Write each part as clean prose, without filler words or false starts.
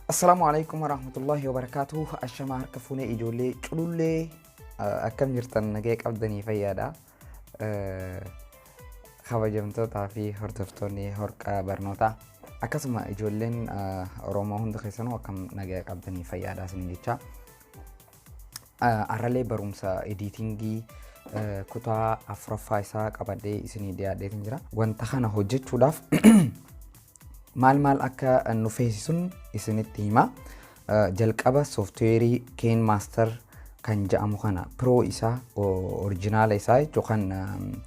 Assalaamu alaikum warahmatullahi wabarakatuh. Ashamaa harka fuunee ijoollee culullee, akkam jirtan? Nagaya qabdanii? Fayyaadha. Kabajamtootaa fi hordoftoonni Horqa Barnootaa, akkasuma ijoolleen Oromoo hunda keessanuu, akkam nagaya qabdanii? Fayyaadha isin jecha. Arralee barumsa editingii kutaa afuraffaa isaa qabadhee isinii dhiyaadheetiin jira. Wanta kana hojjechuudhaaf maal maal akka nu feesisuun isinitti hima. Jalqaba sooftiweerii KineMaster kan jedhamu kana, pro isaa, original isaa jechuun, kan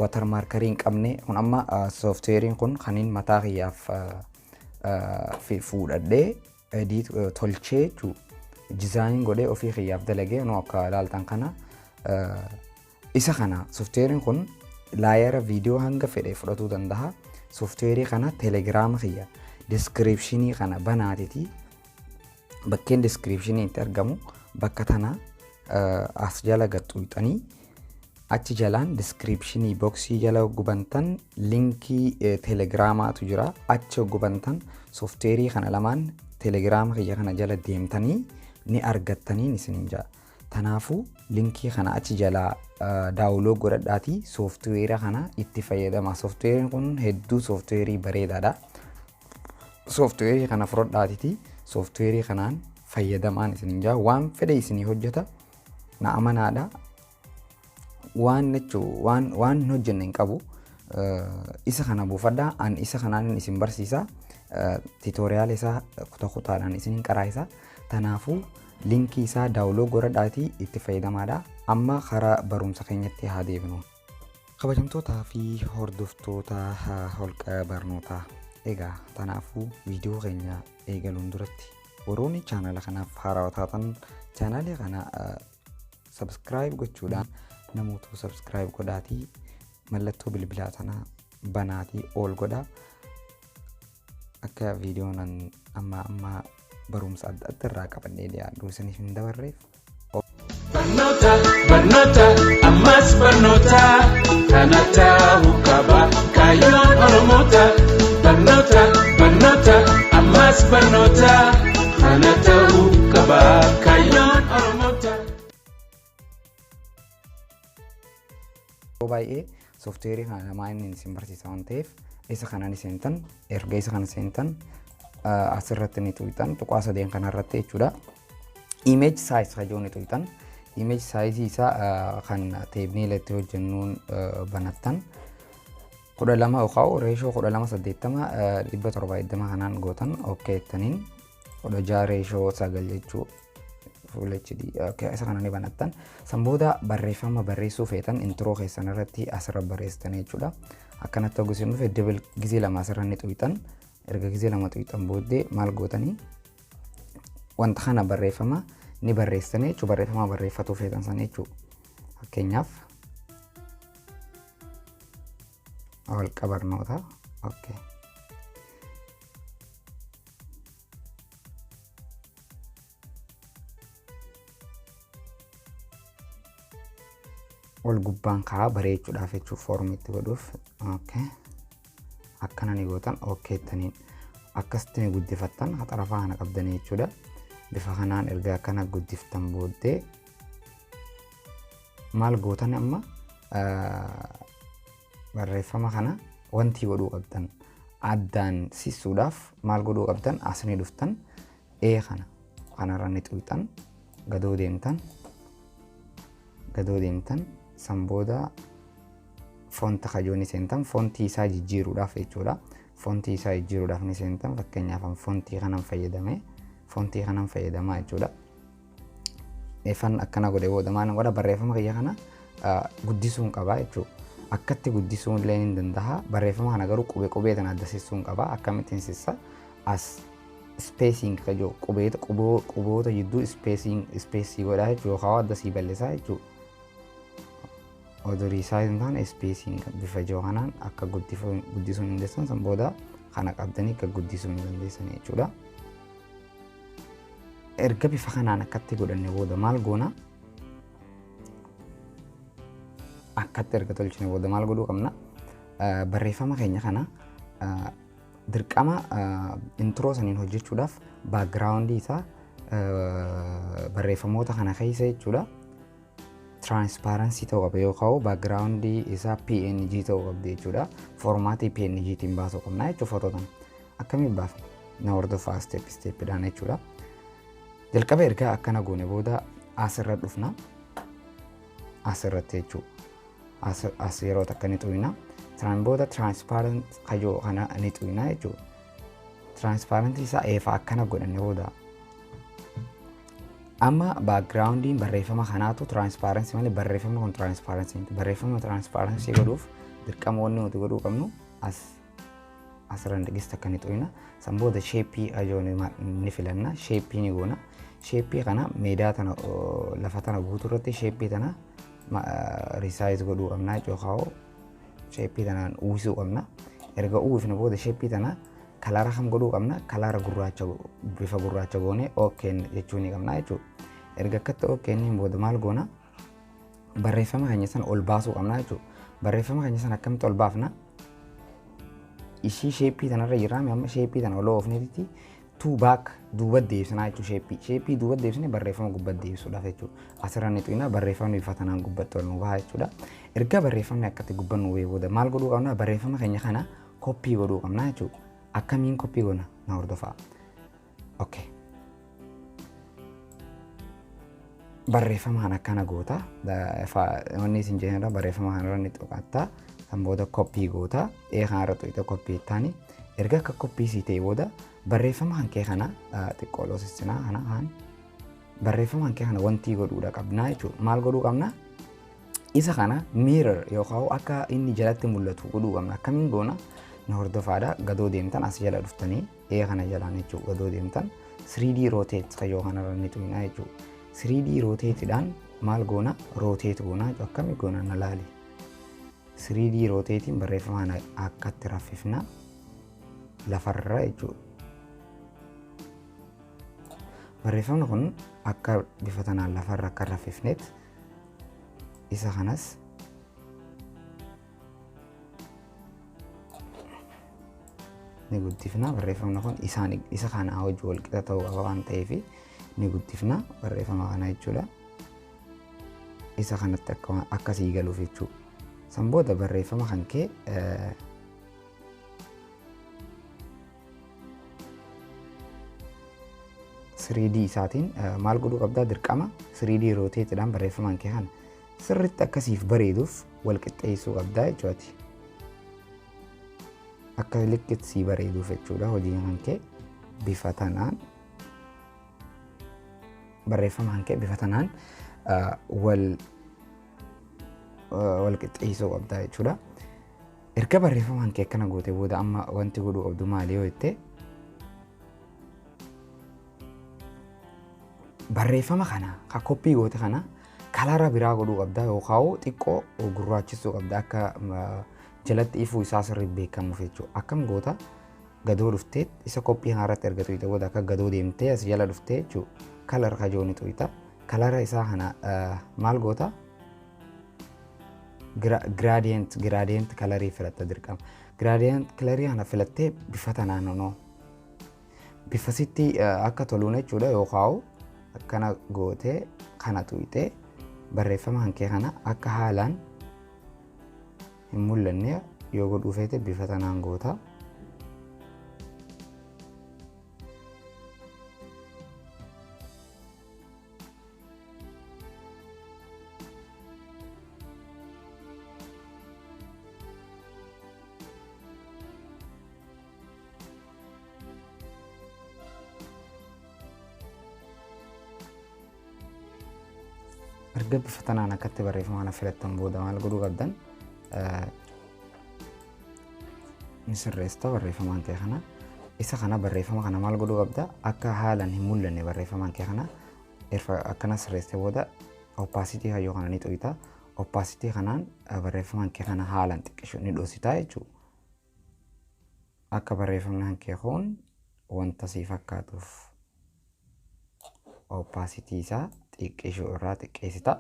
watermarkerii hin qabne kun. Amma sooftiweeriin kun kaniin mataa kiyyaaf fuudhadhee edit tolchee jechuun design godhee ofii kiyyaaf dalagee nu akka ilaaltan kana isa kana. Sooftiweeriin kun layera viidiyoo hanga fedhe fudhatuu danda'a. Sooftiweerii kana Telegiraama kiyya descriptionii kana banaatiti, bakkeen descriptionii itti argamu bakka tana as jala gaxxuuxanii, achi jalaan descriptionii boxii jala gubantan linkii Telegiraamaatu jira. Achi gubantan sooftiweerii kana lamaan Telegiraama kiyya kana jala deemtanii ni argattaniin isiniin jaa. Kanaafuu linkii kana achi jalaa download godhadhaatii sooftiweera kana itti fayyadama. Sooftiweeriin kun hedduu sooftiweerii bareedaadha. Sooftiweerii kana fudhadhaatiiti sooftiweerii kanaan fayyadamaan isiniin jaa. Waan fedhe isinii hojjeta, na amanaadha. Waan jechuun waan hin hojjenne hin qabu. Isa kana buufadhaa, an isa kanaan isin barsiisa. Tutorial isaa kutaa kutaadhaan isiniin qaraayisa. Kanaafuu linkii isaa download godhadhaatii itti fayyadamaadha. Amma karaa barumsa keenyatti haa deebinu. Kabajamtootaa fi hordoftoota Holqa Barnootaa. Egaa kanaafuu viidiyoo keenya eegaluun duratti, warroonni chaanala kanaaf haarawaa taatan chaanalii kana subscribe gochuudhaan, namoota subscribe godhaatii mallattoo bilbilaa sana banaatii ol godhaa, akka viidiyoon amma amma barumsa adda adda irraa qabannee dhiyaadhu isiniif hin dabarreef. Barnoota, barnoota, ammas barnoota, kana ta'uu qaba kaayyoon Oromoota. Barnoota, barnoota, ammas barnoota, kana ta'uu qaba kaayyoon Oromoota. Yeroo baay'ee sooftiweerii kana lamaa inni isin barsiisa waan ta'eef, isa kana ni seentan. Erga isa kana seentan asirratti ni tuqxan, tuqaa sadeen kanarratti jechuudha. Image size kajoo ni tuqxan. Image size isaa kan thumbnail itti hojjennuun banattan. 12 yookaan ratio 12:80 720 kanaan gootan, okay jettaniin, 16 ratio 9 jechuu, full HD isa kana ni banattan. San booda barreeffama barreessuu feetan intro keessan irratti asirra barreessitan jechuudha. Akkanatti hoggu isin dhufe double gizee lama asirra ni tuqxan. Erga gizee lama tuqxan booddee maal gootanii? Wanta kana barreeffama ni barreessitanii jechuudha. Barreeffama barreeffatuu feetan sana jechuudha. Fakkeenyaaf Holqa Barnoota. Okay. Ol gubbaan kaa'aa bareechuudhaaf jechuuf, foormiitti godhuuf. Okay. Akkana ni gootan, okay jettaniin akkasitti ni guddifattan, haxarafaa kana qabdanii jechuudha. Bifa kanaan erga akkana guddiftan booddee maal gootan? Amma barreeffama kana wanti godhuu qabdan, addaan sissuudhaaf maal godhuu qabdan? As ni dhuftan, ee kana kanarra ni tuqxan, gadoo deemtan, gadoo deemtan. San booda font kajoo ni seentan, fontii isaa jijjiiruudhaaf jechuudha. Fontii isaa jijjiiruudhaaf ni seentan. Fakkeenyaaf fontii kanan fayyadame, fontii kanan fayyadamaa jechuudha. Ifan akkana godhe booda maal godha? Barreeffama kiyya kana guddisuun qaba jechuudha. Akkatti guddisuun illee ni danda'a. Barreeffama kana garuu qubee qubee tana adda sissuun qaba. Akkamittiin sissa? As spacing kajoo qubeeta quboota jidduu spacing spacing godhaa jechuudha, yookaan adda sii bal'isaa jechuudha. Odurii isaa hin taane spacing bifa ijoo kanaan akka guddisuu hin dandeessan. San booda kana qabdanii akka guddisuu hin dandeessan jechuudha. Erga bifa kanaan akkatti godhanne booda maal goona? Akkatti erga tolchine booda maal godhuu qabna? Barreeffama keenya kana Dirqama intro saniin hojjechuudhaaf background isaa barreeffamoota kana keessa jechuudha. Transparency ta'uu qaba yookaan background isaa PNG ta'uu qabdi jechuudha. Format PNG tiin baasuu qabna jechuudha footoo tana. Akkamiin baafna? Na hordofaa step stepidhaan jechuudha. Jalqaba ergaa akkana goone booda asirra dhufna. Asirratti jechuudha. As yeroo takka ni xuyina. Sanaan booda transparent kajoo kana ni xuyina jechuudha. Transparent isaa eefa akkana godhanne booda amma backgroundiin barreeffama kanaatu transparency malee barreeffamni kun transparency miti. Barreeffama transparency godhuuf dirqama wanni nuti godhuu qabnu as asirra dhigista akka ni xuyina. San booda shape ajoo ni filanna. Shape ni goona. Shape kana meedaa tana lafa tana guutuu irratti shape tana resize godhuu qabna jechuudha. Shape tanaan uwwisuu qabna. Erga uwwifne booda shape tana color kam godhuu qabna? Color gurraacha, bifa gurraacha goonee OK jechuu ni qabna jechuudha. Erga akkatti OK niin booda maal goona? Barreeffama keenya sana ol baasuu qabna jechuudha. Barreeffama keenya sana akkamitti ol baafna? Ishii shape tanarra jirraa amma shape tana ol oofneetitti to back duuba deebisnaa jechuudha shape. Shape duuba deebisnee barreeffama gubbatti deebisuudhaaf jechuudha. Asirra ni xuyina, barreeffamni bifa tanaan gubbatti ol nu baha jechuudha. Erga barreeffamni akkatti gubban nu bahee booda maal godhuu qabna? Barreeffama keenya kana copy godhuu qabna jechuudha. Akkamiin copy goona? Na hordofaa. Okay. Barreeffama kana akkana goota. Wanni isin jennerra barreeffama kanarra ni tuqatta. San booda copy goota. Ee kanarra tuqxe copy taani. Erga akka copy sii ta'e booda barreeffama kan kee kana xiqqoo loosissinaa kana kaan barreeffama kan kee kana wanti godhuudha qabna jechuudha. Maal godhuu qabna? Isa kana mirror yookaan akka inni jalatti mul'atu godhuu qabna. Akkamiin goona? Na hordofaadha. Gadoo deemtan as jala dhuftanii ee kana jalaan jechuudha. Gadoo deemtan 3D rotate kayyoo kanarra ni xuyina jechuudha. 3D rotateidhaan maal goona? Rotate goona jechuudha. Akkamii goona? Na laali. 3D rotatein barreeffama kana akkatti raffifna lafarra jechuudha. Barreeffamni kun akka bifa tanaan lafarra akka raffifneet isa kanas ni guddifna. Barreeffamni kun isaan isa kana hojii wal qixa ta'uu qaba waan ta'eef ni guddifna barreeffama kana jechuudha. Isa kanatti akkasii galuuf jechuudha. San booda barreeffama kan kee 3D isaatiin maal godhuu qabdaa? Dirqama 3D rotateidhaan barreeffama kan kee kana sirriitti akkasiif bareeduuf wal qixxeessuu qabdaa jechuudha. Akka likkitti sii bareeduuf jechuudha hojiin kan kee bifa tanaan barreeffama kan kee bifa tanaan wal qixxeessuu qabdaa jechuudha. Erga barreeffama kan kee akkana goote booda amma wanti godhuu qabdu maali yoo jette, barreeffama kana ka copy goote kana color biraa godhuu qabda yookaan xiqqoo gurraachisuu qabda akka jalatti ifuu isaa sirriitti beekamuuf jechuudha. Akkam goota? Gadoo dhuftee isa copy kanarratti erga tuyite booda akka gadoo deemtee as jala dhuftee jechuudha. Color kajoo ni tuyita. Color isaa kana maal goota? Gradient colorii filatta dirqama. Gradient colorii kana filattee bifa tanaan noo bifa sitti akka toluun jechuudha yookaan akkana gootee kana tuyitee barreeffama hankee kana akka haalaan hin mul'anne yoo godhuu feete bifa tanaan goota. Erga bifa tanaan akkatti barreeffama kana filattan booda maal godhuu qabdan? Ni sirreessita barreeffamaan kee kana. Isa kana barreeffama kana maal godhuu qabda? Akka haalaan hin mul'anne barreeffamaan kee kana erfa akkana sirreessite booda opacity hayyoo kana ni xuyita. Opacity kanaan barreeffamaan kee kana haalaan xiqqishu ni dhoosita jechuudha. Akka barreeffamni kee kun wanta sii fakkaatuuf opacity isaa xiqqeessuu irraa xiqqeessita.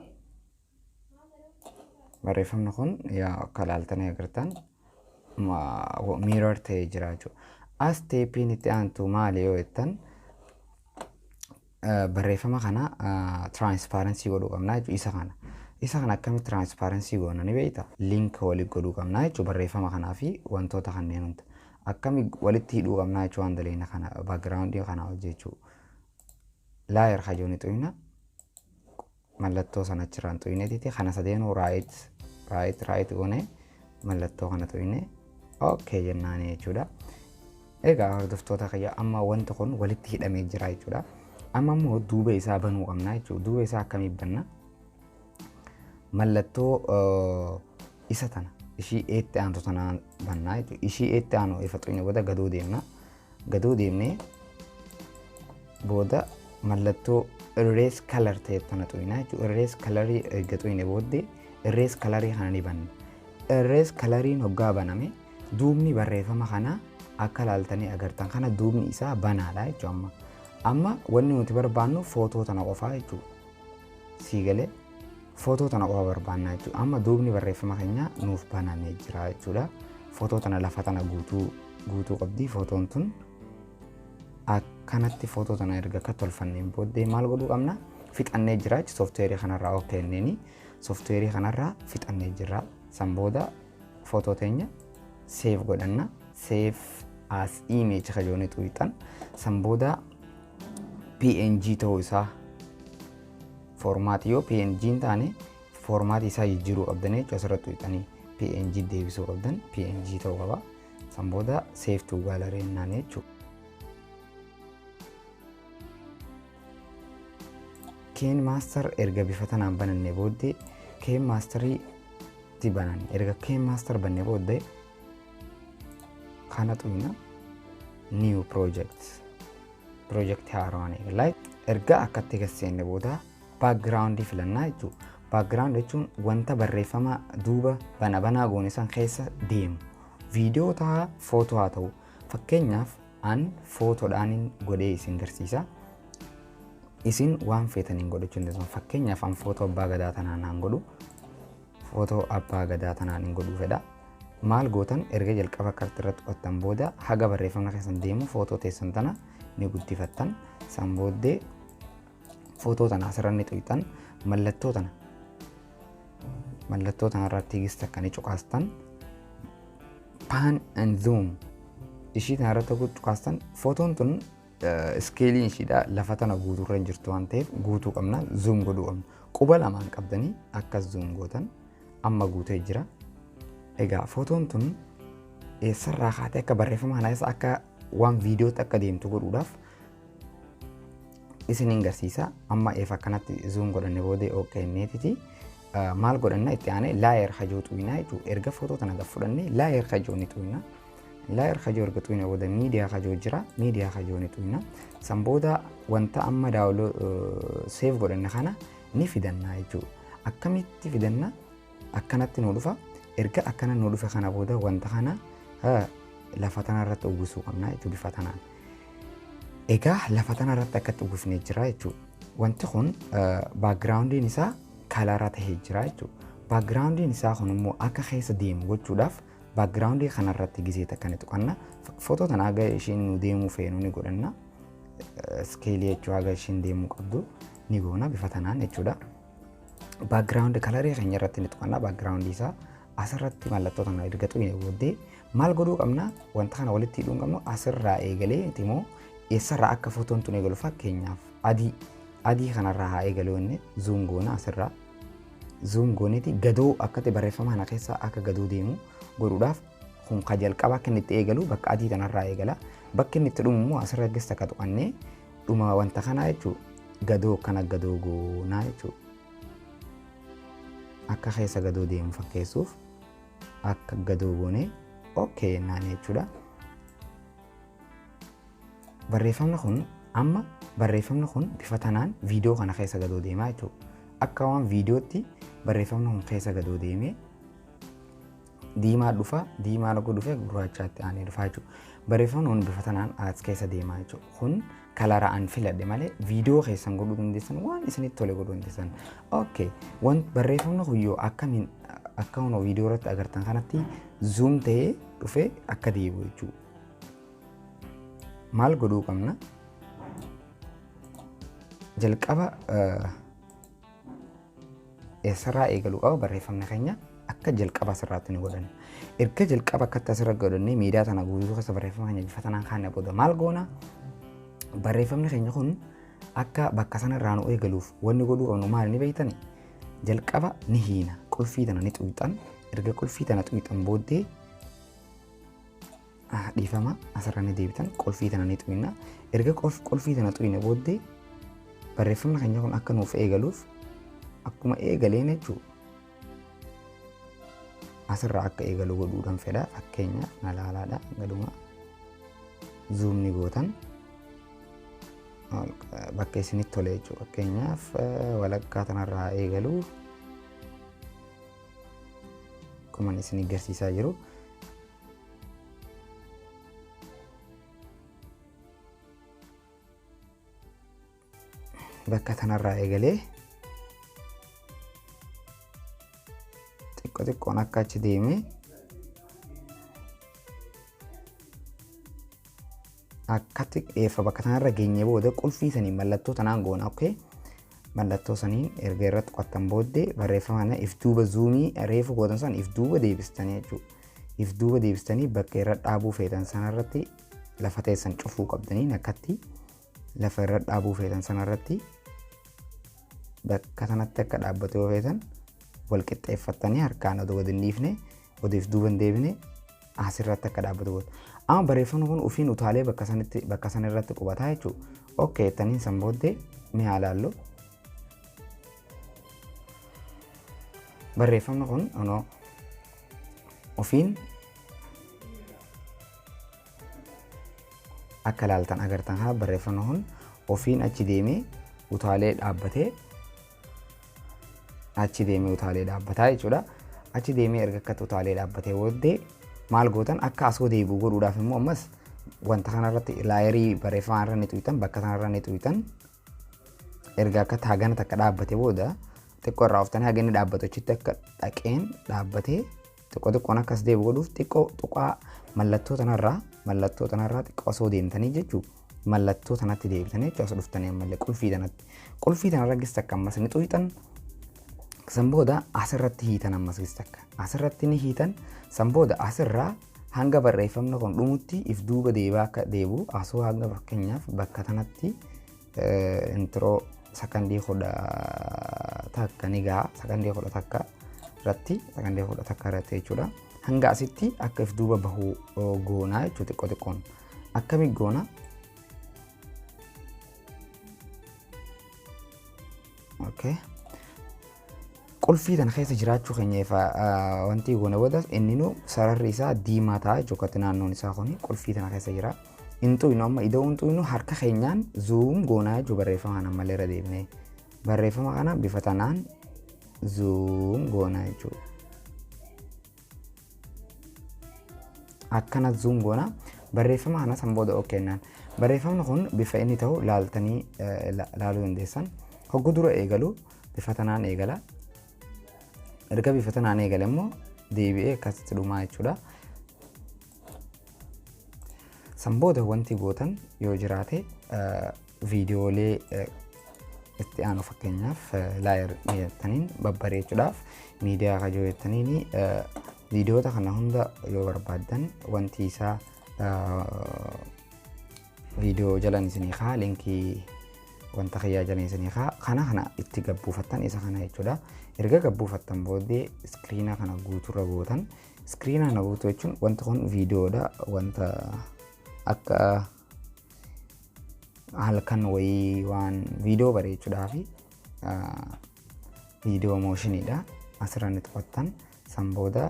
Barreeffamni kun yaa akka ilaaltanii agartan mirror ta'ee jira jechuudha. As stepiin itti aantu maali yoo jettan, barreeffama kana transparency godhuu qabna jechuudha isa kana. Isa kana akkamitti transparency goona ni beekta? Link walitti godhuu qabna jechuudha barreeffama kanaa fi wantoota kanneen hunda. Akkami walitti hidhuu qabna jechuudha waan daleena kana background kana hojjechuu. Layer hajooni xuyina, mallattoo sana achirraan xuyinetiti kana sadeenuu right right right goone, mallattoo kana xuyine, okay jennaani jechuudha. Egaa hordoftoota kiyya, amma wanti kun walitti hidhamee jira jechuudha. Amma immoo duuba isaa banuu qabna jechuudha. Duuba isaa akkamii banna? Mallattoo isa tana ishii eetti aantu tanaan bannaa jechuudha. Ishii eetti aanu ifa xuyine booda gadoo deemna. Gadoo deemnee booda mallattoo erase color ta'e tana xuyina jechuudha. Erase colorii erga xuyine booddee erase colorii kana ni banna. Erase coloriin hoggaa baname duubni barreeffama kana akka laaltanii agartan kana duubni isaa banaadha jechuudha amma. Amma wanni nuti barbaannu footoo tana qofaa jechuudha. Sii galee, footoo tana qofa barbaanna jechuudha. Amma duubni barreeffama keenyaa nuuf banamee jira jechuudha. Footoo tana lafa tana guutuu guutuu qabdi footoon tun. Akkanatti footoo tana erga akka tolfanneen booddee maal godhuu qabna? Fixannee jira jechuudha sooftiweerii kanarraa ok jenneeni. Sooftiweerii kanarraa fixannee jira. San booda footoo teenya save godhanna. Save as image kajoonii xuyixan. San booda PNG ta'uu isaa, formatii yoo PNG hin taane formatii isaa jijjiiruu qabdanii jechuudha. Asirratti xuyixanii PNG deebisuu qabdan, PNG ta'uu qaba. San booda save to gallery jennaan jechuudha. KineMaster erga bifa tanaan banannee booddee KineMasterii itti banan, erga KineMaster bannee booddee kana xuyina, new project, project haaraan eegallaa. Erga akkatti gasseenne booda background filannaa jechuudha. Background jechuun wanta barreeffama duuba bana banaa goone san keessa deemu. Viidiyoo ta'a, footoo haa ta'u. Fakkeenyaaf an footoodhaan godhee isin garsiisa. Isin waan feetaniin godhachuu hin dandeessan. Fakkeenyaaf an footoo abbaa gadaa tanaan naan godhu. Footoo abbaa gadaa tanaan hin godhuu fedha. Maal gootan? Erga jalqaba akkatti irratti qottan booda haga barreeffamni keessan deemu footoo teessan tana ni guddifattan. San booddee footoo tana asirra ni xuyxan, mallattoo tana. Mallattoo tana irratti gista akka ni cuqaastan. Pan and zoom ishii tana irratti cuqaastan. Footoon tun scaleiin ishiidha lafa tana guutuurra hin jirtu waan ta'eef guutuu qabna, zoom godhuu qabna. Quba lamaan qabdanii akkas zoom gootan, amma guutee jira. Egaa footoon tun eessarraa kaatee akka barreeffama kana keessa akka waan viidiyootti akka deemtu godhuudhaaf isiniin garsiisa. Amma eef akkanatti zoom godhanne booda okay neetiti. Maal godhanna? Itti aanee layer hajoo xuyinaa jechuudha. Erga footoo tana gad fudhanne layer hajoo ni xuyina. Layer hajoo erga xuyina booda miidiyaa hajoo jira. Miidiyaa hajoo ni xuyina. San booda wanta amma download save godhanne kana ni fidanna jechuudha. Akkamitti fidanna? Akkanatti nu dhufa. Erga akkana nu dhufe kana booda wanta kana lafa tana irratti uwwisuu qabna jechuudha bifa tanaan. Egaa lafa tana irratti akkatti uwwifnee jira jechuudha. Wanti kun backgroundiin isaa colora tahee jira jechuudha. Backgroundiin isaa kun immoo akka keessa deemu gochuudhaaf backgroundii kanarratti gisee takka ni tuqanna. Footoo tana haga ishiin nu deemuu feenu ni godhanna. Scaleii jechuun haga ishiin deemuu qabdu ni goona bifa tanaan jechuudha. Background colorii keenya irratti ni tuqanna. Backgroundii isaa asirratti mallattoo tana erga xuyine booddee maal godhuu qabna? Wanta kana walitti hidhuu qabnu asirraa eegalee immoo eessarraa akka footoon tun eegalu, fakkeenyaaf adii adii kanarraa haa eegalu inni zoom goona. Asirraa zoom gooneeti gadoo akkatti barreeffama kana keessa akka gadoo deemu godhuudhaaf kun ka jalqaba akka inni itti eegalu bakka adii kanarraa eegala. Bakki inni itti dhumu immoo asirra gesta akka tuqannee dhuma wanta kanaa jechuudha, gadoo akkana gadoo goonaa jechuudha. Akka keessa gadoo deemu fakkeessuuf akka gadoo goonee okay jennaan jechuudha. Barreeffamni kun amma barreeffamni kun bifa tanaan viidiyoo kana keessa gadoo deemaa jechuudha. Akka waan viidiyootti barreeffamni kun keessa gadoo deemee diimaa dhufa, diimaa dhuguu dhufe gurraachaatti aanee dhufa jechuudha. Barreeffamni kun bifa tanaan as keessa deemaa jechuudha. Kun colora an filadhe malee viidiyoo keessan godhuu dandeessan, waan isinitti tole godhuu dandeessan. Okay, want barreeffamni kun yoo akkamiin akka kun viidiyoo irratti agartan kanatti zoom ta'ee dhufee akka deebi'u jechuudha. Maal godhuu qabna? Jalqaba eessarraa eegaluu qaba barreeffamni keenya akka jalqaba asirraatti ni godhanna. Erga jalqaba akkatti asirra godhannee miidiyaa tana guutuu keessa barreeffama keenya bifa tanaan kaanne booda maal goona? Barreeffamni keenya kun akka bakka sanarraa nu eegaluuf wanni godhuu qabnu maal ni beektani? Jalqaba ni hiina. Qulfii tana ni xuyxan. Erga qulfii tana xuyxan booddee dhiifama asirra ni deebitan qulfii tana ni xuyna. Erga qulfii tana xuyne booddee barreeffamni keenya kun akka nuuf eegaluuf akkuma eegaleen jechuudha. Asirraa akka eegalu godhuudhaan fedha. Fakkeenyaaf na laalaadha gaduma zoom ni gootan bakka isinitti tole jechuudha. Fakkeenyaaf walakkaa tanarraa eegalu akkuma isin agarsiisaa jiru. Bakka tanarraa eegalee xiqqoo xiqqoon akka achi deemee akkatti eeffa bakka tanarra geenye booda qulfii saniin mallattoo tanaan goona. Okay? Mallattoo saniin erga irratti qo'attan booddee barreeffama kana if duuba zuumii reefu gootan san if duuba deebistanii jechuudha. If duuba deebistanii bakka irra dhaabuu feetan sanarratti lafa teessan cufuu qabdanii akkatti lafa irra dhaabuu feetan sanarratti bakka sanatti akka dhaabbatu yoo feetan wal qixxeeffattanii harkaan odoo gad hin dhiifne odoo if duuba hin deebine asirratti akka dhaabbatu gootu. Amma barreeffamni kun ofiin utaalee bakka sanitti bakka sanarratti qubataa jechuudha. Okay jettaniin san booddee ni haa laallu. Barreeffamni kun onoo ofiin akka laaltan agartan kana barreeffamni kun ofiin achi deemee utaalee dhaabbatee achi deemee utaalee dhaabbataa jechuudha. Achi deemee erga akkatti utaalee dhaabbatee booddee maal gootan akka asoo deebi'u godhuudhaaf immoo ammas wanta kanarratti laayerii barreeffama irra ni xuyxan bakka sanarra ni xuyxan erga akkatti hagana takka dhaabbate booda xiqqoo irraa oftanii haga inni dhaabbatu achitti akka dhaqeen dhaabbatee xiqqoo xiqqoon akkas deebi'u godhuuf xiqqoo tuqaa mallattoo tanarraa xiqqoo osoo deemtanii jechuu mallattoo tanatti deebitanii jechuu as dhuftanii ammallee qulfii tanatti qulfii tanarra gis takka ammas ni xuyxan. San booda asirratti hiitan ammas gis takka asirratti ni hiitan. San booda asirraa hanga barreeffamni kun dhumutti if duuba deebaa akka deebi'u asoo hanga fakkeenyaaf bakka tanatti intiroo sakandii 11 ni gaha sakandii 11 irratti sakandii 11 irratti jechuudha. Hanga asitti akka if duuba bahuu goonaa jechuudha xiqqoo xiqqoon. Akkami goona? Okay. Qulfii tana keessa jiraachuu keenya ifa wanti goone booda inni nu sararri isaa diimaa ta'a jechuudha naannoon isaa kuni qulfii tana keessa jira. Hin xuynu amma ida'uu hin xuynu harka keenyaan zoom goonaa jechuudha barreeffama kana ammallee irra deebinee. Barreeffama kana bifa tanaan zoom goonaa jechuudha. Akkana zoom goona. Barreeffama kana san booda ok jennaan. Barreeffamni kun bifa inni ta'u laaltanii laaluu dandeessan. Hogguu dura eegalu bifa tanaan eegala. Erga bifa tanaan eegale immoo deebi'ee akkasitti dhumaa jechuudha. San booda wanti gootan yoo jiraate viidiyoolee itti aanu fakkeenyaaf laayir jettaniin babbareechuudhaaf miidiyaa kajoo jettaniin viidiyoota kana hunda yoo barbaaddan wanti isaa viidiyoo jalan isinii kaa linkii wanta kiyyaa jalan isinii kaa kana kana itti gabbuufattan isa kana jechuudha. Erga gabbuufattan booddee iskiriina kana guutuurra gootan. Iskiriina kana guutuu jechuun wanti kun viidiyoodha wanta akka halkan wayii waan viidiyoo bareechuudhaa fi viidiyoo mooshiniidha. Asirra ni tuqattan san booda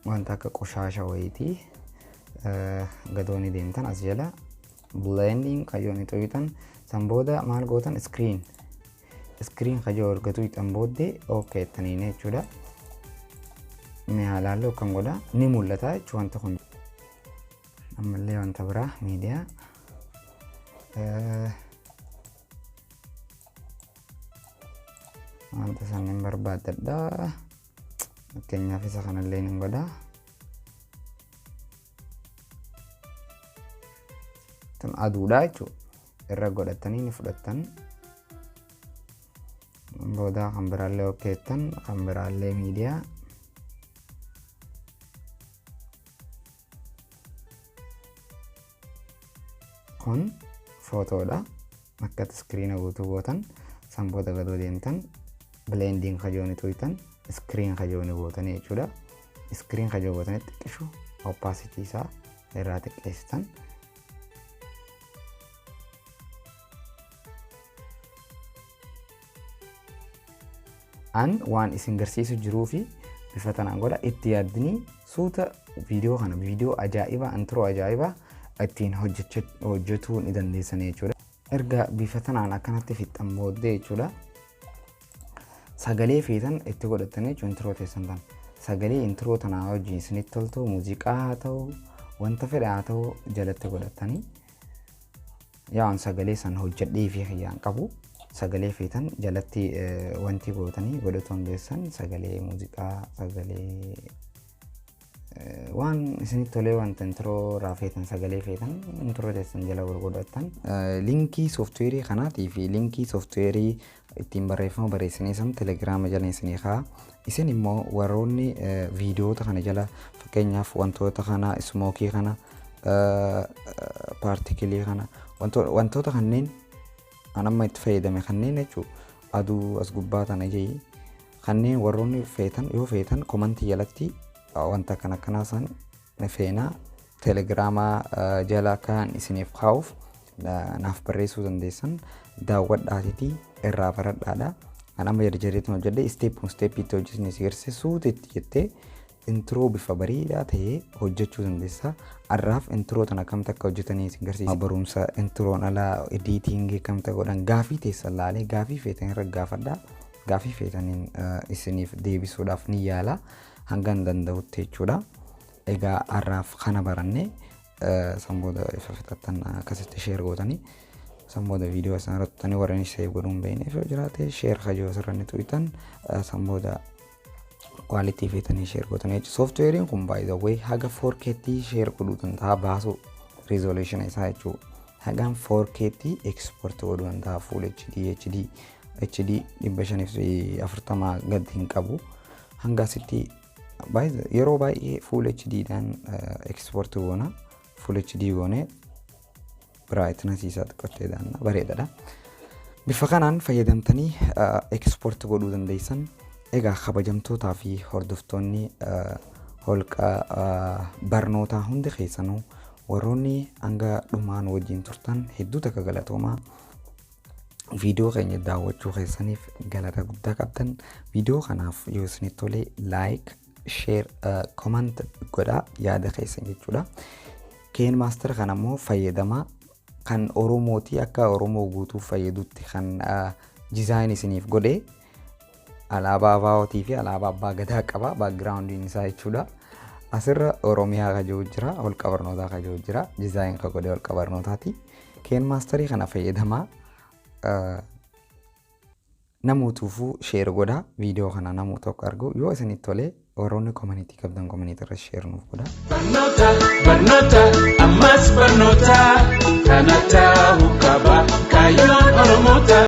wanta akka qoshaasha wayiitii gadoo ni deemtan as jala blending kayyoo ni xuqxan san booda maal gootan screen kayyoo erga xuqxan booddee ok jettaniin jechuudha. Mee haa laallu akkam godha ni mul'ata jechuudha wanta kun. Ammallee wanta biraa miidiyaa wanta san hin barbaaddadha. Fakkeenyaaf isa kanallee ni godha. Tun aduudha jechuudha. Irra godhatanii ni fudhattan. Booda kan biraallee okkeettan, kan biraallee miidiyaa. Kun footoodha. Akkatti iskiriina guutuu gootan, san booda gadoo deemtan, blending kajooni tuytan, screen kajooni gootanii jechuudha. Screen kajoo gootanii xiqqishu opacity isaa irraa xiqqeessitan. An waan isin garsiisu jiruu fi bifa tanaan godha. Itti yaaddanii suuta viidiyoo kana, viidiyoo ajaa'ibaa, intro ajaa'ibaa ittiin hojjetuu ni dandeessan jechuudha. Erga bifa tanaan akkanatti fixxan booddee jechuudha. Sagalee feetan itti godhatanii jechuudha intro teessan tana. Sagalee intro tanaa wajjin isinitti toltu, muuziqaa haa ta'u, wanta fedhe haa ta'u, jalatti godhatanii. Yaa'an sagalee san hojjedhee fi kiyyaan qabu. Sagalee feetan jalatti wanti gootanii godhatu dandeessan, sagalee muuziqaa, sagalee waan isinitti tolee, wanta intro irraa feetan, sagalee feetan intro teessan jala godhattan. Linkii sooftiweerii kanaatii fi linkii sooftiweerii ittiin barreeffama barreessanii san telegiraama jala isinii kaa. Isin immoo warroonni viidiyoota kana jala, fakkeenyaaf wantoota kana, smoke kana, particle kana, wantoota kanneen an amma itti fayyadame kanneen jechuudha. Aduu as gubbaa tana jee kanneen warroonni feetan, yoo feetan komantii jalatti wanta akkana akkanaa san feenaa, telegiraamaa jala kan isiniif kaa'uuf naaf barreessuu dandeessan. Daawwadhaatiitii irraa baradhaadha. Kan amma jarjareetu hojjedhe step stepiitti hojjetni si garsiise, suuta itti jettee intro bifa bareedaa ta'ee hojjechuu dandeessa. Har'aaf intro tana akkamitti akka hojjetanii isin garsiisa. Barumsa introon alaa editing akkamitti akka godhan gaafii teessan laalee gaafii feetan irra gaafadhaa. Gaafii feetaniin isiniif deebisuudhaaf ni yaala hanga hin danda'utti jechuudha. Egaa har'aaf kana barannee, san booda ifa fixattan akkasitti share gootanii, san booda viidiyoo isaan irratti warreen save godhuu hin beekneef yoo jiraate share kajoo asirra ni tuqxan, san booda quality feetanii share gootanii jechuudha. Sooftiweeriin kun by the way haga 4K share godhuu danda'a, baasu resolution isaa jechuudha. Hagaan 4K export godhuu danda'a, full HD, HD HD 540 gad hin qabu. Hanga asitti yeroo baay'ee full HD dhaan export goona. Full HD goonee brightness isaa xiqqoottee daanna, bareedaadha. Bifa kanaan fayyadamtanii export godhuu dandeessan. Egaa kabajamtootaa fi hordoftoonni holqa barnootaa hundi keessanuu, warroonni hanga dhumaan wajjin turtan, hedduu takka galatoomaa. Viidiyoo keenya daawwachuu keessaniif galata guddaa qabdan. Viidiyoo kanaaf yoo isinitti tole like, share, comment godhaa yaada keessan jechuudha. KineMaster kana immoo fayyadamaa, kan Oromootii akka Oromoo guutuuf fayyadutti kan design isiniif godhee, alaabaa ABO'tii fi alaabaa Abbaa Gadaa qaba backgroundiin isaa jechuudha. Asirra Oromiyaa ka jiru jira, holqa barnootaa ka jiru jira, design ka godhee holqa barnootaati. KineMasterii kana fayyadamaa, namootuufuu share godhaa, viidiyoo kana namuu tokko argu yoo isinitti tolee, warroonni community qabdan community irra share nuuf godhaa. Barnoota, barnoota, ammas barnoota, kana ta'uu qaba kaayyoon Oromoota.